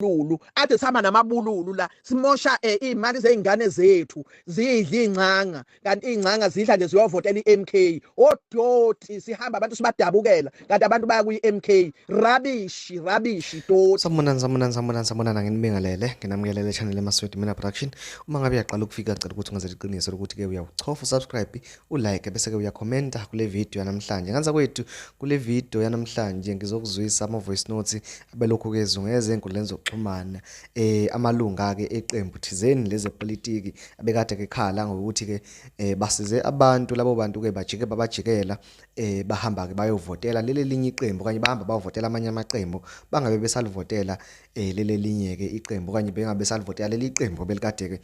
Lulu ade sihamba namabululu la simosha iy'mali zey'ngane zethu zidla iy'ncanga kanti iy'ncanga zidla nje ziyovotela i-MK odoti sihamba abantu sibadabukela kanti abantu baya kwi-MK rubbish rubbish doti. Sanibonani, sanibonani, sanibonani, sanibonani, anginibingelele, nginamkelele channel eMaswidi Mina Production. Uma ngabe uyaqala ukufika cela ukuthi ungenzele iqiniso lokuthi ke uyawuchofa usubscribe, ulike bese ke uyakhomenta kule video yanamhlanje. Nganza kwethu kule video yanamhlanje ngizokuzwisa ama voice notes abelokhu ke zungeze enkundleni zokuxhumana amalunga ke eqembu thizeni lezepolitiki abekade ke khala ngokuthi ke basize abantu labo bantu ke bajike babajikela bahamba ke bayovotela leli linye iqembu okanye bahamba bayovotela amanye amaqembu bangabe besalivotela leli linye ke iqembu okanye bengabe besalivotela leli qembu belikade ke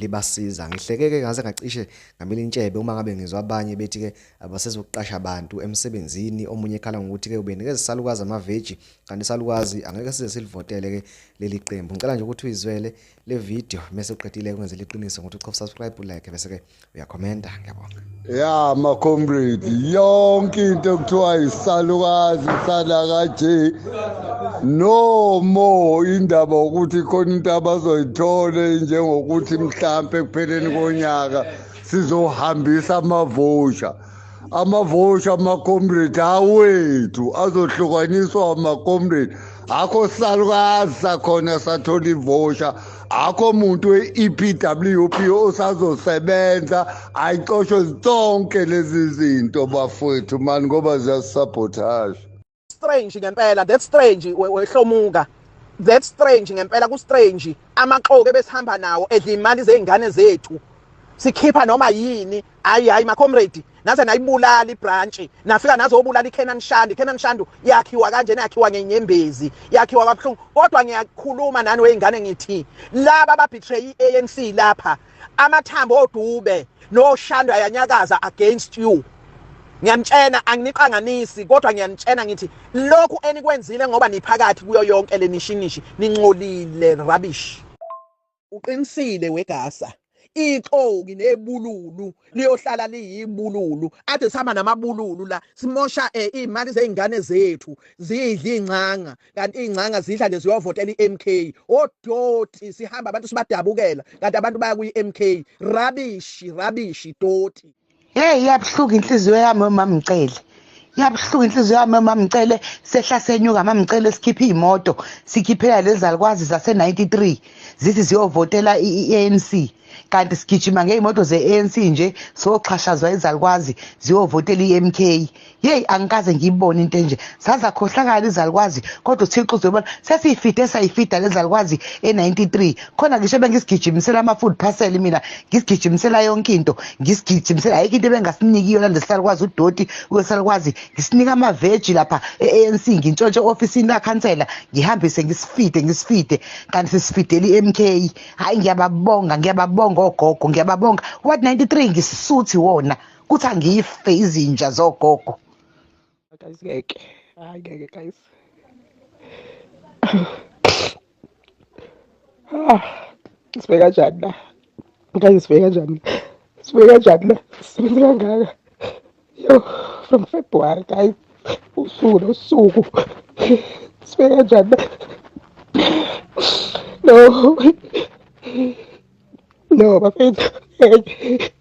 libasiza. Ngihleke ke ngaze ngacishe ngamila intshebe uma ngabe ngizwa abanye bethi ke abasezokuqasha abantu emsebenzini, omunye ekhala ngokuthi ke ubenikeza isalukazi amaveji kanti isalukazi angeke size silivotele ke leli qembu. Ngicela nje ukuthi uyizwele le video mese uqedile kwenzela iqiniso ngokuthi uchofe subscribe, ulike bese ke uyakhomenta. Ngiyabonga. Ya ma comrade, yonke into ekuthiwa isalukazi sala kanje, no more indaba ukuthi khona into abazoyithola njengokuthi mhlampe ekupheleni konyaka sizohambisa amavosha amavosha ama-comrade awethu azohlukaniswa ama-comrade akho salukazi sakhona sathola ivosha akho muntu we-EPWP osazosebenza. Ayixoshwe zonke lezi zinto bafowethu mani ngoba ziyasisabotage. Strange ngempela, that's strange wehlomuka, that's strange ngempela, ku strange amaxoki ebesihamba nawo edla imali zey'ngane zethu sikhipha noma yini. Hayi hayi ma comrade, naze nayibulala ibranch, nafika nazobulala iKenan Shandu. IKenan Shandu yakhiwa kanjena, yakhiwa ngenyembezi, yakhiwa kabuhlungu. Kodwa ngiyakhuluma nani wey'ngane ngithi laba ababetray i-ANC lapha, amathambo odube noShandu ayanyakaza against you. Ngiyanitshena, anginiqanganisi, kodwa ngiyanitshena ngithi lokhu enikwenzile ngoba niphakathi kuyo yonke le nishinishi, nincolile rubbish. Uqinisile wegasa, ixoki nebululu liyohlala liyibululu. Ade sihamba namabululu la simosha iy'mali zey'ngane zethu zidla iy'ncanga kanti iy'ncanga zidla nje ziyovotela i-MK odoti sihamba abantu sibadabukela kanti abantu baya kwi-MK rubbish rubbish doti. Hey, iyabuhlungu inhliziyo yami mamcele, iyabuhlungu inhliziyo yami mamcele. Sehla senyuka mamcele, sikhiphe iy'moto sikhiphela lezi zalukwazi zase-93 zithi ziyovotela i-ANC, kanti sigijima ngey'moto ze-ANC nje soxhashazwa izalukwazi ziyovotela i-MK. Yeyi, angikaze ngiyibone into enje, sazakhohlakala izalukwazi, kodwa uThixo uzobona. Sesiyifide sayifida lezi zalukwazi e-93 khona, ngisho bengisigijimisela ama-food parcel mina, ngisigijimisela yonke into, ngisigijimisela ayikho into ebengasiniki yona lesalukwazi, udoti wesalukwazi. Ngisinika amaveji lapha e-ANC, ngintshontshe e-ofisini lakhansela, ngihambise ngisifide ngisifide, kanti sisifidela i-MK. Hhayi, ngiyababonga, ngiyababonga ogogo, ngiyababonga. What 93 ngisuthi wona kuthi angife izinja zogogo. Guys, ngeke, hayi ngeke guys. Ah, sibheka kanjani la guys, sibheka kanjani, sibheka kanjani la, sisebenze kangaka yo from February guys, usuku nosuku, sibheka kanjani la? No no bafethu, ngeke.